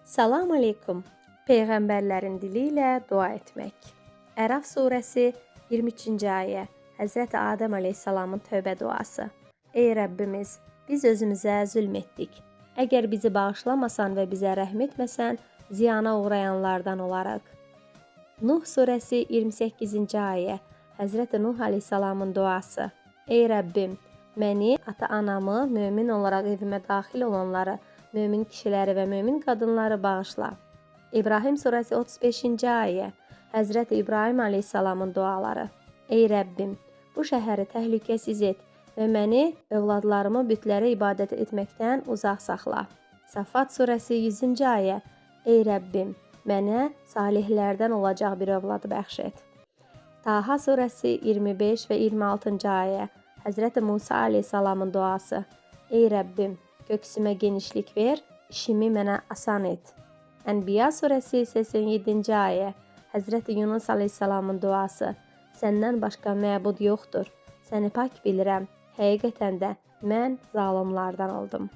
Salam aleykum. Peyğəmbərlərin dili ilə dua etmək. Əraf surəsi 23-cü ayə. Həzrəti Adəm əleyhissalamın tövbə duası. Ey Rəbbimiz, biz özümüzə zülm etdik. Əgər bizi bağışlamasan və bizə rəhm etməsən, ziyana uğrayanlardan olarıq. Nuh surəsi 28-ci ayə. Həzrəti Nuh əleyhissalamın duası. Ey Rəbbim, məni, ata-anamı, mömin olaraq evimə daxil olanları, mömin kişiləri və mömin qadınları bağışla. İbrahim surəsi 35-ci ayə. Həzrəti İbrahim əleyhissalamın duaları. Ey Rəbbim, bu şəhəri təhlükəsiz et və məni, övladlarımı bütlərə ibadət etməkdən uzaq saxla. Safat surəsi 100-cü ayə. Ey Rəbbim, mənə salihlərdən olacaq bir övladı bəxş et. Taha surəsi 25 və 26-cı ayə. Həzrəti Musa əleyhissalamın duası. Ey Rəbbim, köksümə genişlik ver, işimi mənə asan et. Ənbiya surəsi 87-ci ayə. Həzrəti Yunus əleyhissalamın duası. Səndən başqa məbud yoxdur. Səni pak bilirəm. Həqiqətən də mən zalımlardan oldum.